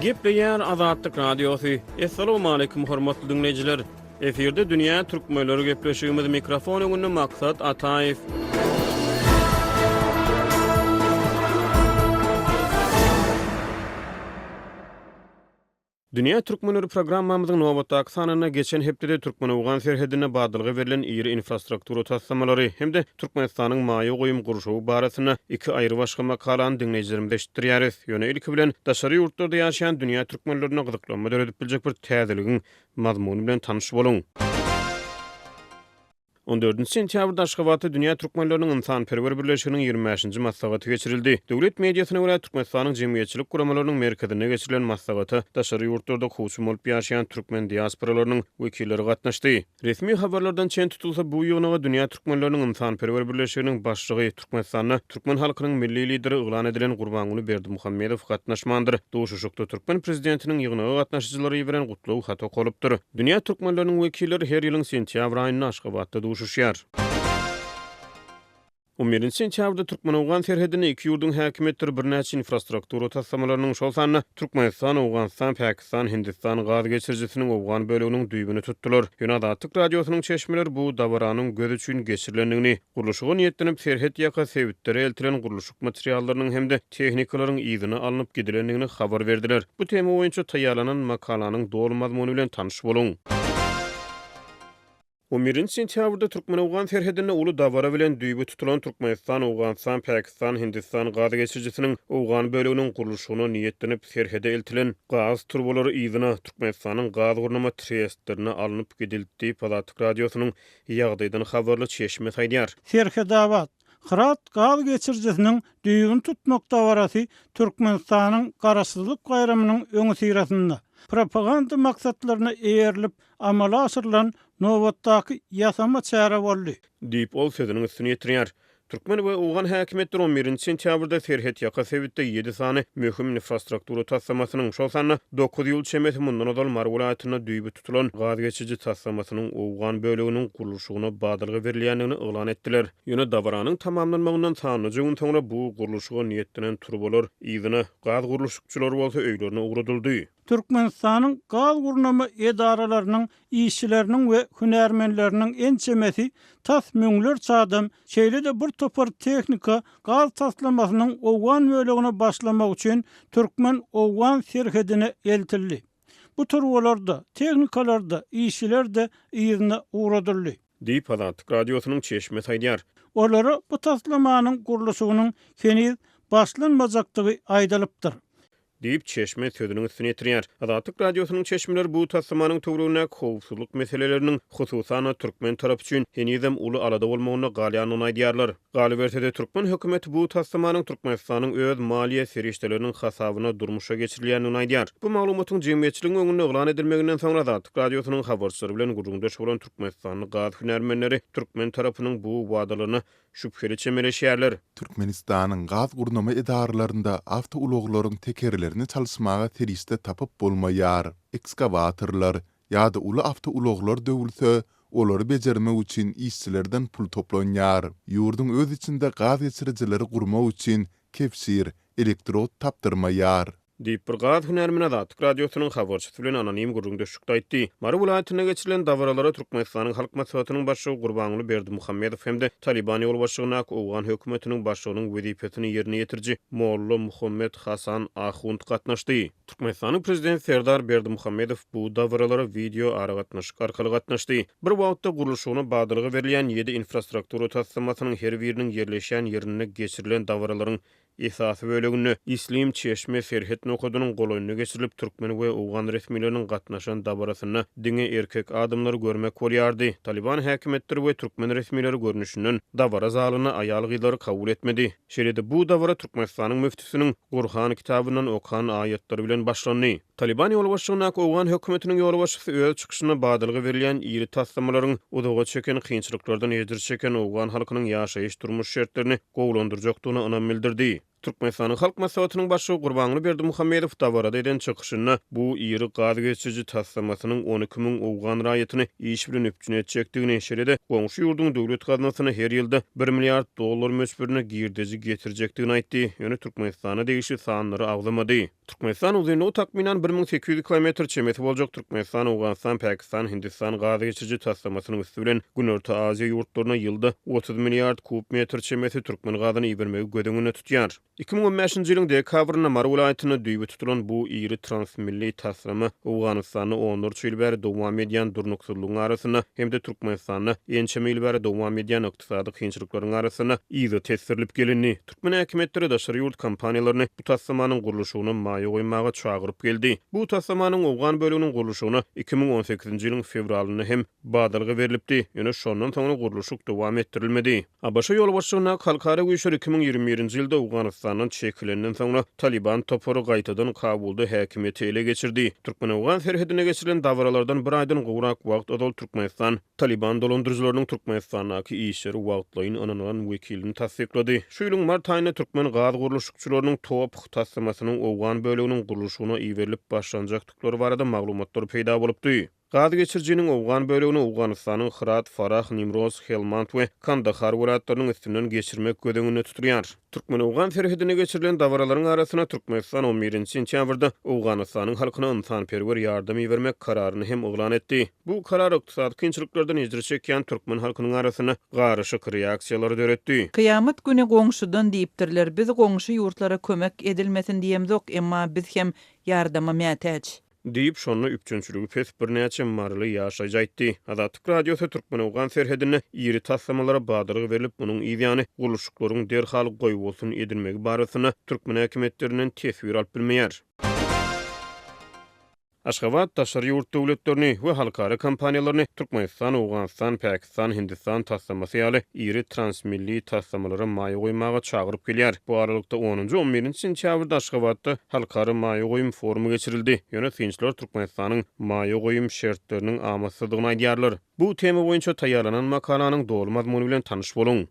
Gepleýär Azatlyk Radiosy. Assalamualaikum hormatly diňleýjiler. Efirde dünýä türkmenleri gepleşigimiz mikrofon öňünde Maksat Ataýew. Dünýä türkmenleri programmamyzyň nobatdaky sanynda geçen hepdede türkmen-owgan serhedinde badalga berlen iri infrastruktura taslamalary hem-de Türkmenistanyň maýa goýum gurşawy barasynda iki aýrybaşga makalany diňleýjilerimize eşitdirýäris. Ýöne ilki bilen daşary ýurtlarda ýaşaýan dünýä türkmenlerinde gyzyklanma döredip biljek bir täzeligiň mazmuny bilen tanyş boluň. On dördünji sentýabrda Aşgabatda Dünýä türkmenleriniň ynsanperwer birleşiginiň ýigrimi bäşinji maslahaty geçirildi. Döwlet mediasyna görä, Türkmenistanyň jemgyýetçilik guramalarynyň merkezinde geçirilen maslahata daşary ýurtlarda kowçum bolup ýaşaýan türkmen diasporalarynyň wekilleri gatnaşdy. Resmi habarlardan çen tutulsa, bu ýygnaga Dünýä türkmenleriniň ynsanperwer birleşiginiň başlygy, Türkmenistanda türkmen halkynyň Milli Lideri yglan edilen Gurbanguly Berdimuhamedow gatnaşmandyr. Duşuşykda türkmen prezidentiniň ýygnaga gatnaşyjylara iberen gutlag haty okalypdyr. Dünýä türkmenleriniň wekilleri her ýylyň sentýabr aýynda Aşgabatda duşuşýar. On birinji sentýabrda türkmen-owgan serhedinde iki ýurduň häkimiýetleri birnäçe infrastruktura taslamalarynyň, şol sanda Türkmenistan, Owganystan, Pakistan, Hindistan gaz geçirijisiniň owgan böleginiň düýbüni tutdular. Ýöne Azatlyk Radiosynyň çeşmeleri bu dabaranyň göz üçin geçirilendigini, gurluşyga niýetlenip serhet ýaka sebitlere eltilen gurluşyk materiallarynyň hem-de tehnikalaryň yzyna alnyp gidilendigini habar berdiler. Bu tema boýunça taýýarlanan makalanyň doly mazmuny bilen tanyş boluň. On birinji sentýabrda türkmen-owgan serhedinde uly dabara bilen düýbi tutulan Türkmenistan, Owganystan, Pakistan, Hindistan gaz geçirijisiniň owgan böleginiň gurluşygyna niýetlenip serhede eltilen gaz turbalary yzyna, Türkmenistanyň gaz gurnama trestlerine alnyp gidildi diýip, Azatlyk Radiosynyň ýagdaýdan habarly çeşmesi aýdýar. Serhetabat, Hyrat gaz geçirijisiniň düýbüni tutmak dabarasy Türkmenistanyň Garaşsyzlyk baýramynyň öňüsyrasynda, propaganda maksatlaryna eýerilip amala aşyrylan nobatdaky ýasama çäre boldy. Diýip, ol sözüniň üstüni ýetirýär. Türkmen we owgan häkimiýetleri on birinji sentýabrda serhetýaka sebitde ýedi sany möhüm infrastruktura taslamasynyň, şol sanda dokuz ýyl çemesi mundan ozal Mary welaýatynda düýbi tutulan gaz geçiriji taslamasynyň owgan böleginiň gurluşygyna badalga berilýändigini yglan etdiler. Ýöne dabaranyň tamamlanmagyndan sanlyja gün soňra bu gurluşyga niýetlenen turbalar yzyna, gaz gurluşykçylary bolsa öýlerine ugradyldy. Türkmenistanyň gaz gurnama edaralarynyň işçileriniň we hünärmenleriniň ençemesi, tas müňlerçe adam, şeýle-de bir topar tehnika gaz taslamasynyň owgan bölegine başlamak üçin türkmen-owgan serhedine eltildi. Bu turbalar-da, tehnikalar-da, işçiler-de yzyna ugradyldy. Diýip, Azatlyk Radiosynyň çeşmesi aýdýar. Olara bu taslamanyň gurluşygynyň heniz başlanmajakdygy aýdylypdyr. Diýip, çeşme sözüniň üstüni ýetirýär. Azatlyk Radiosynyň çeşmeleri bu taslamanyň töweregindäki howpsuzlyk meseleleriniň, hususan-da, türkmen tarapy üçin henizem uly alada bolmagynda galýandygyny aýdýarlar. Galyberse-de, türkmen hökümeti bu taslamanyň Türkmenistanyň öz maliýe serişdeleriniň hasabyna durmuşa geçirilýändigini aýdýar. Bu maglumatyň jemgyýetçiligiň öňünde yglan edilmeginden soňra Azatlyk Radiosynyň habarçylary bilen gürrüňdeş bolan türkmenistanly gaz hünärmenleri türkmen tarapynyň bu wadalaryna şübheli çemeleşýärler. Türkmenistanyň gaz gurnama edaralarynda awtoulaglaryň tekerlerini çalyşmaga serişde tapyp bolmaýar. Ekskawatorlar ýa-da uly awtoulaglar döwülse, olary bejermek üçin işçilerden pul toplanýar. Ýurduň öz içinde gaz geçirijileri gurmak üçin kebşir, elektrod tapdyrmaýar. Diýip, bir gaz hünärmeni Azatlyk Radiosynyň habarçysy bilen anonim gürrüňdeşlikde aýtdy. Mary welaýatynda geçirilen dabaralara Türkmenistanyň Halk Maslahatynyň Başlygy Gurbanguly Berdimuhamedow hem-de Talyban ýolbaşçylygyndaky owgan hökümetiniň başlygynyň wezipesini ýerine ýetiriji Molla Muhammet Hasan Ahund gatnaşdy. Türkmenistanyň Prezidenti Serdar Berdimuhamedow bu dabaralara wideo aragatnaşyk arkaly gatnaşdy. Bir wagtda gurluşygyna badalga berilýän ýedi infrastruktura taslamasynyň her biriniň ýerleşýän ýerinde geçirilen dabaralaryň Esasy böleginde Islim çeşme serhet nokadynyň golaýynda geçirilip, türkmen we owgan resmileriniň gatnaşan dabarasynda diňe erkek adamlary görmek bolýardy. Talyban häkimiýetleri we türkmen resmileri görnüşinden dabara zalyna aýal-gyzlary kabul etmedi. Şeýle-de bu dabara Türkmenistanyň müftüsiniň Gurhan kitabyndan okan aýatlary bilen başlandy. Talyban ýolbaşçylygyndaky owgan hökümetiniň ýolbaşçysy öz çykyşynda badalga berilýän iri taslamalaryň uzaga çeken kynçylyklardan ejir çeken owgan halkynyň ýaşaýyş-durmuş şertlerini gowulandyrjakdygyna ynam bildirdi. Türkmenistanyň Halk Maslahatynyň Başlygy Gurbanguly Berdimuhamedow dabarada eden çykyşynda bu iri gaz geçiriji taslamasynyň 12 müň owgan raýatyny iş bilen üpjün etjekdigini, şeýle-de goňşy ýurduň döwlet gaznasyna her ýylda bir milliard dollar möçberinde girdeji getirjekdigini aýtdy, ýöne Türkmenistana degişli sanlary agzamady. Türkmenistan uzynlygy takmynan 1800 kilometr çemesi boljak Türkmenistan, Owganystan, Pakistan, Hindistan gaz geçiriji taslamasynyň üsti bilen Günorta Aziýa ýurtlaryna ýylda 30 milliard kub metr çemesi türkmen gazyny ibermegi göz öňünde tutýar. 2015-nji ýylyň dekabrynda Mary welaýatynda düýbi tutulan bu iri transmilli taslama Owganystanda onlarça ýyl bäri dowam edýän durnuksyzlygyň arasynda hem-de Türkmenistanda ençeme ýyl bäri dowam edýän ykdysady kynçylyklaryň arasynda yza tesdirilip gelindi. Türkmen häkimiýetleri daşary ýurt kompaniýalaryny bu taslamanyň gurluşygyna maýa goýmaga çagyryp geldi. Bu taslamanyň owgan böleginiň gurluşygyna 2018-nji ýylyň fewralynda hem badalga berlipdi, ýöne şondan soňra gurluşyk dowam etdirilmedi. ABŞ ýolbaşçylygyndaky halkara güýçler 2021-nji ýylda Owganystandan çekilenden soňra Talyban topary gaýtadan Kabulda häkimiýeti ele geçirdi. Türkmen-owgan serhedinde geçirilen dabaralardan bir aýdan gowrak wagt ozal Türkmenistan Talyban dolandyryjylarynyň Türkmenistandaky işleri wagtlaýyn ynanylan wekilini tassyklady. Şu ýylyň mart aýynda türkmen gaz gurluşykçylarynyň TOPH taslamasynyň owgan böleginiň gurluşygyna iberilip başlanjakdyklary barada maglumatlar peýda bolupdy. Gaz geçirijiniň owgan bölegini Owganystanyň Hyrat, Farah, Nimroz, Helmand we Kandahar welaýatlarynyň üstünden geçirmek göz öňünde tutulýar. Türkmen-owgan serhedinde geçirilen dabaralaryň arasynda Türkmenistan on birinji sentýabrda Owganystanyň halkyna ynsanperwer ýardam ibermek kararyny hem yglan etdi. Bu karar ykdysady kynçylyklardan ejir çekýän türkmen halkynyň arasynda garyşyk reaksiýalary döretdi. Kyýamat güni goňşudan diýipdirler, biz goňşy ýurtlara kömek edilmesin diýemzok, emma biz hem ýardama mätäç. Diýip, şonda üpjünçiligi pes birnäçe maryly ýaşaýjy aýtdy. Azatlyk Radiosy türkmen-owgan serhedinde iri taslamalara badalga berlip, munuň yzýany gurluşyklaryň derhal goýbolsun edilmegi barasynda türkmen häkimiýetlerinden teswir alyp bilmeýär. Aşgabat daşary ýurt döwletlerini we halkara kompaniýalaryny Türkmenistan, Owganystan, Pakistan, Hindistan taslamasy ýaly iri transmilli taslamalara maýa goýmaga çagyryp gelýär. Bu aralykda, onunjy, on birinji sentýabrda Aşgabatda Halkara maýa goýum forumy geçirildi. Ýöne synçylar Türkmenistanyň maýa goýum şertleriniň amatsyzdygyny aýdýarlar. Bu tema boýunça taýýarlanan makalanyň doly mazmuny bilen tanyş boluň.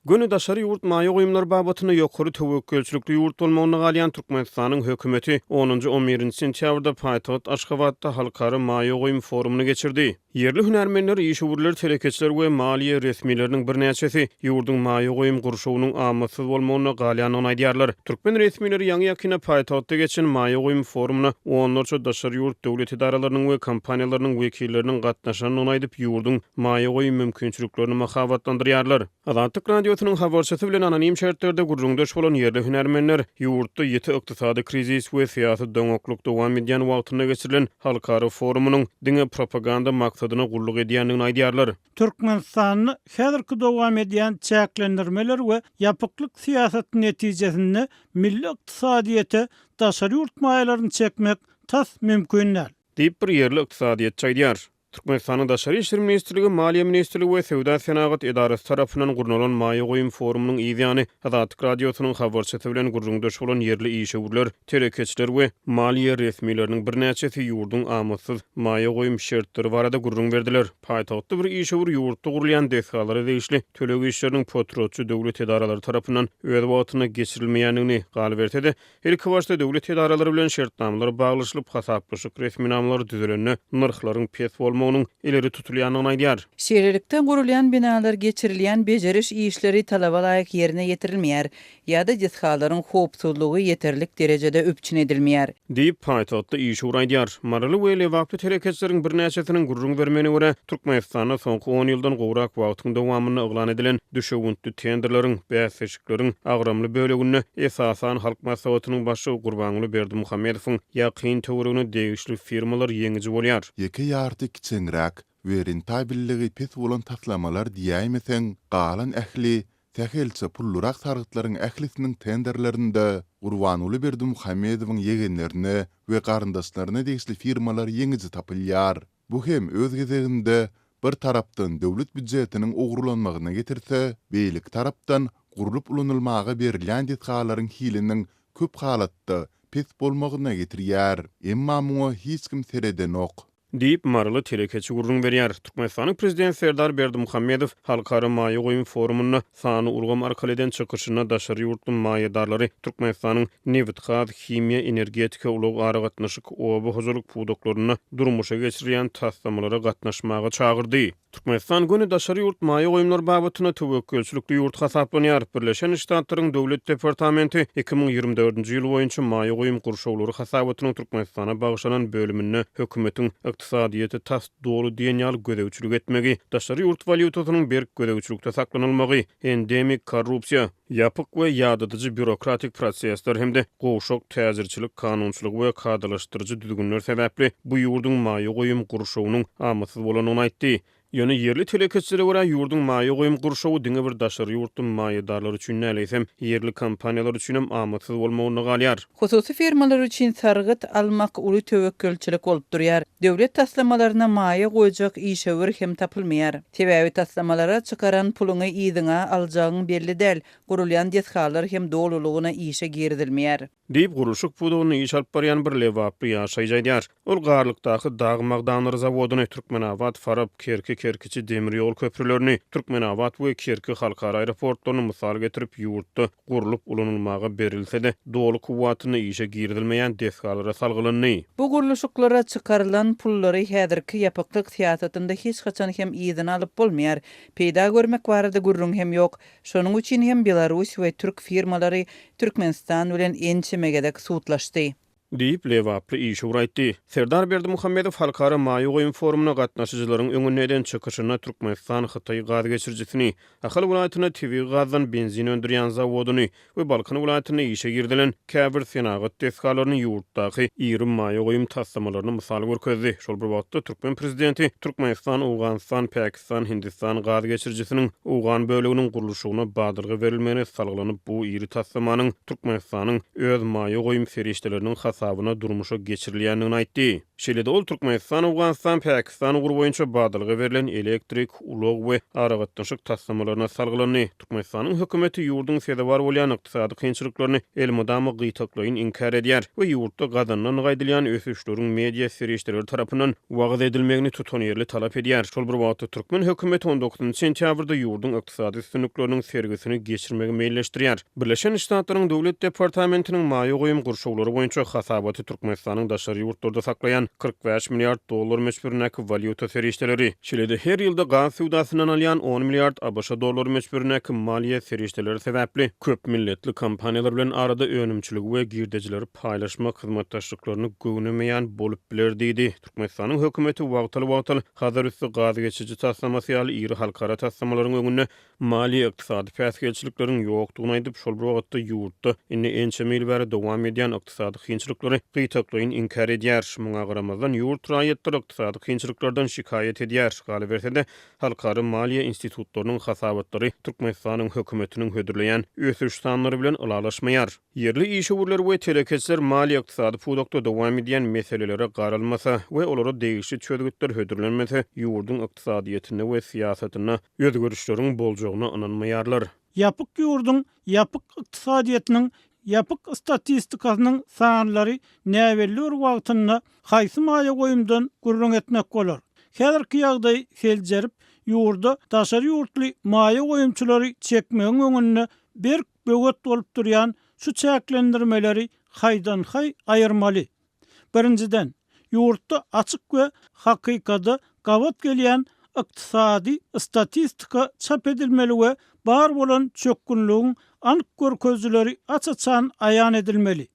Göni daşary ýurt maýa goýumlary babatynda ýokary töwekgelçilikli ýurt bolmagynda galýan Türkmenistanyň hökümeti onunjy, on birinji sentýabrda paýtagt Aşgabatda halkara maýa goýum forumyny geçirdi. Ýerli hünärmenler, işewürler, telekeçiler we maliýe resmileriniň birnäçesi ýurduň maýa goýum gurşawynyň amatsyz bolmagynda galýandygyny aýdýarlar. Türkmen resmileri ýaňy-ýakynda paýtagtda geçen maýa goýum forumyna onlarça daşary ýurt döwlet edaralarynyň we kompaniýalarynyň wekilleriniň gatnaşandygyny aýdyp, ýurduň maýa goýum mümkinçiliklerini mahabatlandyrýarlar. Azatlyk Radiosynyň habarçysy bilen anonim şertlerde gürrüňdeş bolan ýerli hünärmenler ýurtda ýiti ykdysady krizis we syýasy doňaklyk dowam edýän wagtynda geçirilen halkara forumynyň diňe propaganda maksadyna gulluk edýändigini aýdýarlar. Türkmenistanda häzirki dowam edýän çäklendirmeler we ýapyklyk syýasaty netijesinde milli ykdysadyýete daşary ýurt maýalaryny çekmek tas mümkin däl. Diýip, bir ýerli ykdysadyýetçi aýdýar. Türkmenistanyň Daşary işler ministrligi, Maliýe ministrligi we Söwda-senagat edarasy tarapyndan gurnalan maýa goýum forumynyň yzýany Azatlyk Radiosynyň habarçysy bilen gürrüňdeş bolan ýerli işewürler, telekeçiler we maliýe resmileriniň birnäçesi ýurduň amatsyz maýa goýum şertleri barada gürrüň berdiler. Paýtagtda bir işewür ýurtda gurulýan desgalara degişli töleg işleriniň potratçy döwlet edaralary tarapyndan öz wagtynda geçirilmeýändigini, galyberse-de, Ilkibaşda döwlet edaralary bilen şertnamalar baglaşylyp, hasaplaşyk resminamalary düzülende nyrhlaryň pes bolmagynyň ileri tutulýandygyny aýdýar. Şeýlelikde, gurulýan binalar geçirilýän bejeriş işleri talaba laýyk ýerine ýetirilmeýär ýa-da desgalaryň howpsuzlygy ýeterlik derejede üpjün edilmeýär. Diýip, paýtagtly işewür aýdýar. Maryly we lebaply telekeçileriň birnäçesiniň gürrüň bermegine görä, Türkmenistanda soňky on ýyldan gowrak wagtyň dowamynda yglan edilen düşewüntli tenderleriň, bäsleşikleriň, Gepleşikleriň agramly böleginde esasan Halk Maslahatynyň Başlygy Gurbanguly Berdimuhamedowyň ýakyn töweregine degişli firmalar ýeňiji bolýar. Ýeke ýarty kiçeňräk we rentabelligi pes bolan taslamalar diýäýmeseň, galan ähli sähelçe pullurak sargytlaryň ählisiniň tenderlerinde Gurbanguly Berdimuhamedowyň ýegenlerine we garyndaşlaryna degişli firmalar ýeňiji tapylýar. Bu hem öz gezeginde bir tarapdan döwlet býujetiniň ogurlanmagyna getirse, beýleki tarapdan gurlup ulanylmaga berilýän desgalaryň hiliniň köp halatda pes bolmagyna getirýär. Emma muňa hiç kim seredenok. Diýip, maryly telekeçi gürrüň berýär. Türkmenistanyň Prezidenti Serdar Berdimuhamedow Halkara maýa goýum forumynda sanly ulgam arkaly eden çykyşynda daşary ýurtly maýadarlary Türkmenistanyň nebitgaz, himiýa, energetika, ulag-aragatnaşyk, oba hojalyk pudaklarynda durmuşa geçirilýän taslamalara gatnaşmaga çagyrdy. Türkmenistan göni daşary ýurt maýa goýumlary babatynda töwekgelçilikli ýurt hasaplanýar. Birleşen Ştatlaryň Döwlet departamenti 2024-nji ýyl boýunça maýa goýum gurşawlary hasabatynyň Türkmenistana bagyşlanan bölüminde hökümetiň ykdysadyýete tas doly diýen ýaly gözegçilik etmegi, daşary ýurt walýutasynyň berk gözegçilikde saklanylmagy, endemik korrupsiýa, ýapyk we ýadadyjy býurokratik prosesler hem-de gowşak täjirçilik kanunçylygy we kadalaşdyryjy düzgünler sebäpli bu ýurduň maýa goýum gurşawynyň amatsyz bolandygyny aýtdy. Ýöne ýerli telekeçilere görä, ýurduň maýa goýum gurşawy diňe bir daşary ýurtly maýadarlar üçin däl, eýsem, ýerli kompaniýalar üçinem amatsyz bolmagynda galýar. Hususy firmalar üçin sargyt almak uly töwekgelçilik bolup durýar. Döwlet taslamalaryna maýa goýjak işewür hem tapylmaýar. Sebäbi taslamalara çykaran puluňy yzyňa aljagyň belli däl, gurulýan desgalar hem dolulygyna işe girizilmeýär. Diýip, gurluşyk pudagynda iş alyp barýan bir lebaply ýaşaýjy aýdýar. Ol Garlykdaky dag magdanlary zawodyny, Türkmenabat, Farap, Kerki, Kerkiçi demir ýol köprülerini, Türkmenabat we Kerki halkara aeroportlaryny mysal getirip, ýurtda gurlup ulanylmaga berilse-de, doly kuwwatynda işe girizilmeýän desgalara salgylandy. Bu gurluşyklara çykarylan pullary häzirki ýapyklyk syýasatynda hiç haçan hem yzyna alyp bolmaýar. Peýda görmek barada gürrüň hem ýok. Şonuň üçin hem belarus we türk firmalary Türkmenistan bilen ençeme gezek sudlaşdy. Diýip, lebaply işewür aýtdy. Serdar Berdimuhamedow Halkara maýa goýum forumyna gatnaşyjylaryň öňünde eden çykyşynda Türkmenistan-Hytaý gaz geçirijisini, Ahal welaýatynda tebigy gazdan benzin öndürýän zawodyny we Balkan welaýatynda işe girizilen käbir senagat desgalaryny ýurtdaky iri maýa goýum taslamalaryna mysal görkezdi. Şol bir wagtda, türkmen prezidenti Türkmenistan, Owganystan, Päkistan, Hindistan gaz geçirijisiniň owgan böleginiň gurluşygyna badalga berilmegine salgylanyp, bu iri taslamanyň Türkmenistanyň öz maýa goýum serişdeleriniň hasabyna durmuşa geçirilýändigini aýtdy. Şeýle-de ol Türkmenistan, Owganystan, Päkistan ugry boýunça badalga berlen elektrik, ulag we aragatnaşyk taslamalaryna salgylandy. Türkmenistanyň hökümeti ýurduň sezewar bolýan ykdysady kynçylyklaryny elmydama gytaklaýyn inkär edýär we ýurtda gazanylandygy aýdylýan ösüşleriň media serişdeleri tarapyndan wagyz edilmegini tutanýerli talap edýär. Şol bir wagtda, türkmen hökümeti on dokuzynjy sentýabrda ýurduň ykdysady üstünlikleriniň sergisini geçirmegi meýilleşdirýär. Birleşen Ştatlaryň Döwlet departamentiniň maýa goýum gurşawlary boýunça hasabaty Türkmenistanyň daşary ýurtlarda saklaýan 45 milliard dollar möçberindäki walýuta serişdeleri, şeýle-de her ýylda gaz söwdasyndan alýan on milliard abş dollary möçberindäki maliýe serişdeleri sebäpli köp milletli kompaniýalar bilen arada önümçiligi we girdejileri paýlaşmak hyzmatdaşlyklaryny göwnemeýän bolup biler diýdi. Türkmenistanyň hökümeti wagtal-wagtal Hazarüsti gaz geçiriji taslamasy ýaly iri halkara taslamalaryň öňünde maliýe-ykdysady päsgelçilikleriň ýokdugyny aýdyp, şol bir wagtda ýurtda indi ençeme ýyl bäri dowam edýän ykdysady kynçylyklary gytaklaýyn inkär edýär. Muňa garamazdan, ýurt raýatlary ykdysady kynçylyklardan şikaýat edýär. Galyberse-de, halkara maliýe institutlarynyň hasabatlary Türkmenistanyň hökümetiniň hödürleýän ösüş sanlary bilen ylalaşmaýar. Ýerli işewürler we telekeçiler maliýe-ykdysady pudakda dowam edýän meselelere garalmasa we olara degişli çözgütler hödürlenmese, ýurduň ykdysadyýetinde we syýasatynda özgerişleriň boljagyna ynanmaýarlar. Ýapyk ýurduň ýapyk ykdysadyýetiniň ýapyk statistikasynyň sanlary näbelli bir wagtynda haýsy maýa goýumdan gürrüň etmek bolar? Häzirki ýagdaýy seljerip, ýurda daşary ýurtly maýa goýumçylary çekmegiň öňünde berk böwet bolup durýan şu çäklendirmeleri haýdan-haý aýyrmaly. Birinjiden, ýurtda açyk we hakykada gabat gelýän ykdysady statistika çap edilmeli we bar bolan çökgünligiň anyk görkezijileri aç-açan aýan edilmeli.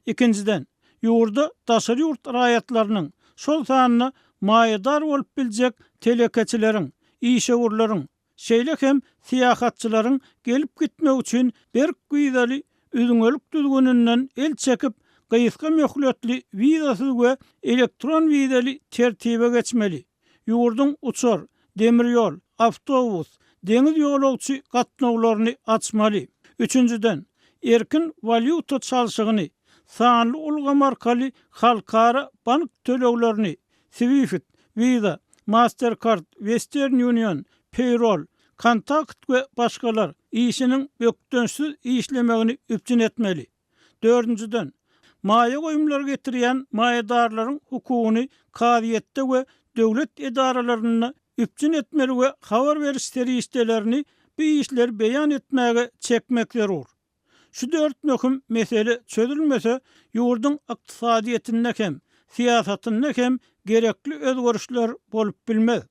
Ikinjiden, ýurda daşary ýurt raýatlarynyň, şol sanda maýadar bolup biljek telekeçileriň, işewürleriň, şeýle hem syýahatçylaryň gelip-gitmegi üçin berk wizaly üzňelik düzgüninden el çekip, gysga möhletli wizasyz we elektron wizaly tertibe geçmeli. Ýurduň uçar, demir ýol, awtobus, deňiz ýolagçy gatnawlaryny açmaly. Üçünjiden, erkin walýuta çalşygyny, sanly ulgam arkaly halkara bank töleglerini, Swift, Visa, Mastercard, Western Union, Payroll, Kontakt we başgalar, işiniň bökdençsiz işlemegini üpjün etmeli. Dördünjiden, Maýa goýumlary getirýän maýadarlaryň hukugyny kazyýetde we döwlet edaralarynda üpjün etmeli we habar beriş serişdelerini bu işleri beýan etmäge çekmek zerur. Şu dört möhüm mesele çözülmese, ýurduň ykdysadyýetinde hem, syýasatynda hem gerekli özgerişler bolup bilmez.